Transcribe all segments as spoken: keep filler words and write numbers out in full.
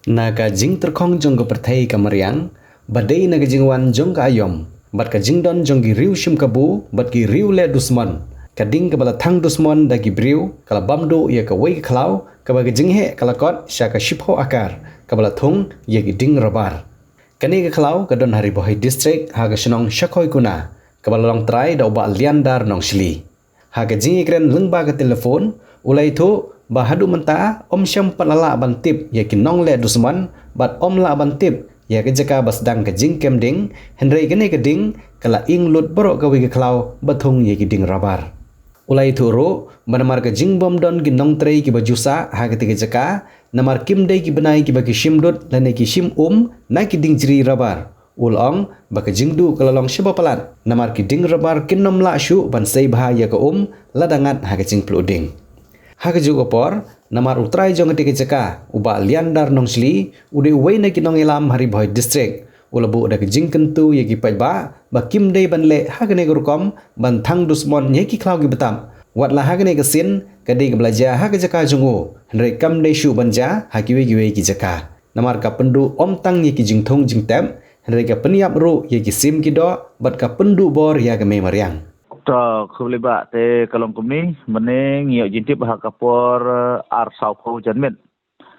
Na ka jingtyrkhong jong ka pyrthei ka mariang, ba dei na ka jingwan jong ka aïom, bad ka jingdon jong ki riew shim kabu, bad ki riew leh dusmon. Ka ding kaba la thang dusmon da ki briew, ka la bam duh ïa kawei ka khlaw, kaba ka jingheh ka la kot sha ka shiphew akar, kaba la thung ïa ki dieng rabar. Kane ka khlaw ka don ha Ri Bhoi District, ha ka shnong Shakhoikuna, kaba la long trai da u Bah Liandar Nongshli. Ha ka jingïakren lyngba ka telephone, u la ïathuh ba haduh mynta, ym shym pat la lah ban tip ïa ki nongleh dusmon, bad ym lah ban tip ïa ka jaka ba sdang ka jingkem ding, hynrei kane ka ding, ka la ing lut baroh kawei ka khlaw ba thung ïa ki dieng rabar. U la ïathuh ruh ba namar ka jingbym don ki nongtrei kiba ju sah ha katei ka jaka, namar kim dei ki bnai kiba ki shim dud lane ki shim um na ki dieng jri rabar. U la ong ba ka jingduh ka la long shibun palat, namar ki dieng rabar kin ym lah shuh ban sei bha ïa ka um lada ngat ha ka jingpluh dieng. Ha kajuh ka por, namar u trai jong katei ka jaka, u Bah Liandar Nongshli, u dei uwei na ki nongïalam ha Ri Bhoi District. U la buh da ka jingkyntu ïa ki paidbah ba kim dei ban leh ha kane ka rukom ban thang dusmon ïa ki khlaw ki btap. Wat la ha kane ka sien, ka dei kaba la jia ha ka jaka jong u, hynrei kam dei shuh ban jia ha kiwei kiwei ki jaka. Namar ka pynduh ym tang ïa ki jingthung jingtep, hynrei ka pynïap ruh ïa ki sim ki doh, bad ka pynduh bor ïa ka mei mariang. To, khublei Bah, te ka long kumne, mynne ngi ïoh jingtip ha ka por, eh, ar sawphew janmiet.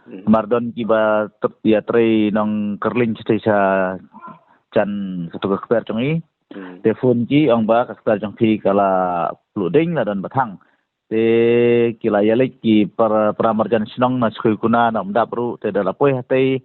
Hmm. Namar don kiba tep ïatrei nongkyrling shatei sha jan katei ka kper jong i. Hmm. Te phone ki ong ba ka kper jong phi ka la pluh dieng, la don ba thang. Te ki la ïaleit ki para, para marjan shnong na Shakhoikuna, na Umdap ruh, te da la poi hatei,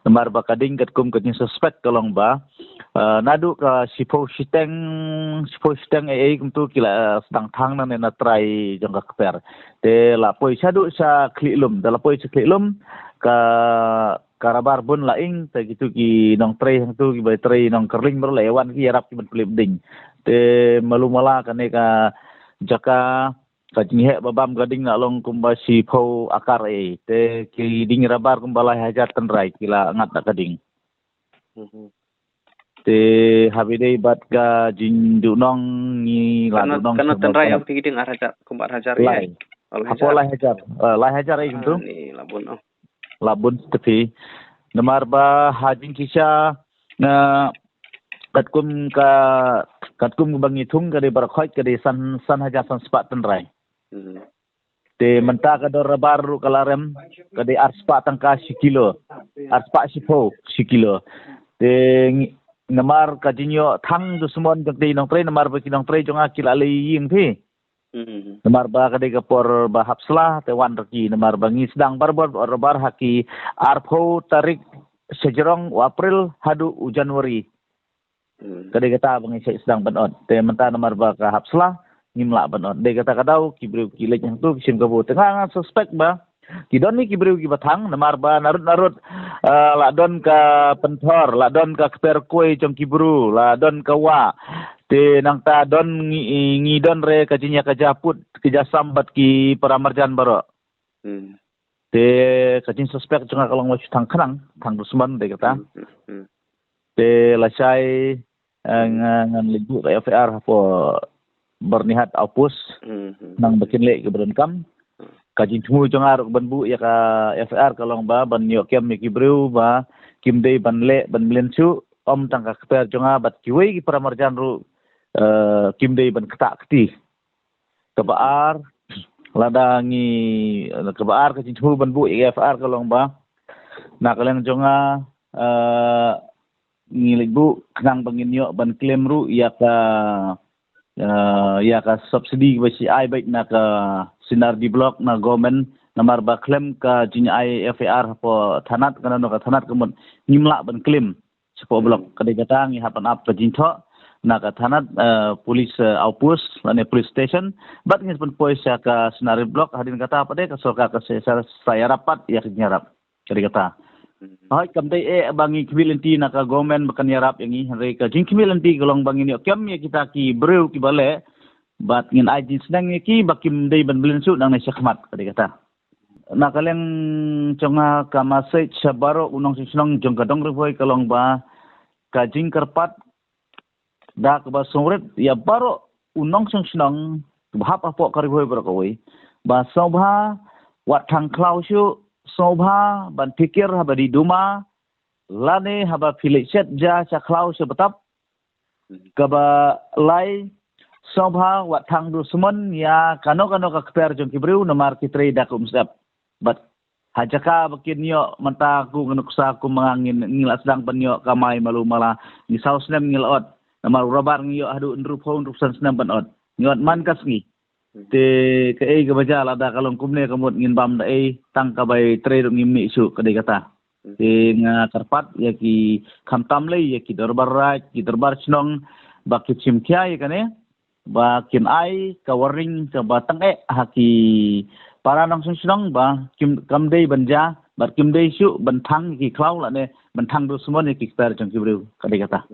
namar ba ka ding katkum ka jingsuspek ka long ba, eh, naduh ka shiphew shiteng, shiphew shiteng ei ei kumtu ki la, eh, sdang thang nangne na trai jong ka kper. Te la poi shaduh sha Khlieh Lum, da la poi sha Khlieh Lum, ka, ka rabar bun la ing, te kitu ki nongtrei hangtu kiba trei nongkyrling baroh la ïawan ki ïarap ki ban plie dieng. Te malu mala kane ka jaka, ka jingheh ba bam ka ding la long kumba shiphew akar ei. Te ki dieng rabar kumba lai hajar tynrai ki la ngat da ka ding. Mhm. Te haba ïadei bad ka jingduhnong ngi la duhnong. Ka na tynrai ïa phi ki dieng ar hajar, kumba ar hajar ei. Lai. Oh, lai hajar. Hapoh lai hajar. Eh, lai hajar ei kumtu. Ah, ni la bun, oh. La bun shatei. Namar ba ha jingshisha, na katkum ka, katkum ba ngi thung ka dei baroh khoit ka dei san, san hajar san spah tynrai. Hmm. Te mynta ka dor rabar ruh ka la rem, ka dei ar spah tyngka shi kilo. Ar spah shiphew shi kilo. Te ngi, namar ka jingïoh thang dusmon jong ki nongtrei, namar ba ki nongtrei jong nga ki la leit ïing phi. Hmm. Namar ba ka dei ka por ba hap sla, te wan ruh ki, namar ba ngi sdang barabor rabar ha ki arphew tarik sha jrong u April haduh u January. Hmm. Ka dei kata ba ngi sdang ban ot. Te mynta namar ba ka hap sla, ngim lah ban ot. Dei kata ka daw, ki briew ki leit hangtu, ki shim kabu. Te nga, nga suspek ba ki don hi ki briew kiba thang, namar ba narud narud, eh, la don ka pynthor, la don ka kper kawei jong ki briew, la don ka wah. Te nangta don ngi, ngi don re ka jingïakajia put, ka jingïasam bad ki para marjan baroh. Hmm. Te ka jingsuspek jong nga ka long ba shu thang khnang, thang dusmon dei kata. Hmm, hmm, hmm. Te lashai, eh, hmm, nga, ngan leit buh ka F I R hapoh Byrnihat Outpost, hmm, hmm, nang ba kin leh kiba donkam. Hmm. Ka jingthmu jong nga ruh ban buh ïa ka F I R ka long ba ban ïoh kem ïa ki briew ba kim dei ban leh ban mlien shuh, ym tang ka kper jong nga bad kiwei ki para marjan ruh, eh, kim dei ban ktah kti. Kaba ar, lada ngi, kaba ar ka jingthmu ban buh ïa ka F I R ka long ba, na ka liang jong nga, eh, ngi leit buh khnang ba ngin ïoh ban claim ruh ïa ka, eh, ïa ka subsidy ba shi ai beit na ka C and R D block na government, namar ba khlem ka jingai F I R hapoh thanat, ka nano ka thanat ka mut ngim lah ban claim shapoh block. Hmm. Ka dei kata ngi hap ban ap ka jingthoh na ka thanat, eh, police, eh, outpost lane police station, bad ngi pynpoi sha ka C and R D block. Hadien kata pat de ka sorkar ka sa, sa, sa ïarap pat ïa ka jingïarap. Ka dei kata. Hmm. Hooid, kam dei eh ba ngi khmih lynti na ka government ba kan ïarap ïa ngi, hynrei ka jingkhmih lynti ka long ba ngin ïoh kem ïa kita ki briew kiba leh, bad ngin ai jingsneng ïa ki ba kim dei ban mlien shuh nangne shakhmat, ka dei kata. Na ka liang jong nga ka message sha baroh u nongshong shnong jong ka dong Ri Bhoi ka long ba ka jingkyrpad da kaba sngewrit ïa baroh u nongshong shnong ba hap hapoh ka Ri Bhoi baroh kawei, ba sngewbha wat thang khlaw shuh, sngewbha ban phikir haba dih duma, lane haba phi leit shet ja sha khlaw sha btap. Kaba lai, sngewbha wat thang dusmon ïa kano kano ka kper jong ki briew, namar ki trei da ka umsyep. Bad ha jaka ba kin ïoh mynta, ko ka nuksa ko ma nga, ngin, ngi la sdang ban ïoh kamai malu mala, ngi saw snem ngi la ot. Namar u rubber ngi ïoh haduh hynriewphew, hynriewphew san snem ban ot. Ngi ot man ka sngi. Te kaei kaba jia, lada ka long kumne ka mut ngin bam da ei, tang ka bai trei ruh ngim mih shuh, ka dei kata. Te nga kyrpad ïa ki, khamtam lei ïa ki dorbar raij, ki dorbar shnong, ba ki shim khia ïa kane, ba kin ai ka warning kaba tang eh ha ki para nongshong shnong, ba kim, kam dei ban jia, bad kim dei shuh ban thang ïa ki khlaw lane ban thang dusmon ïa ki kper jong ki briew, ka dei kata.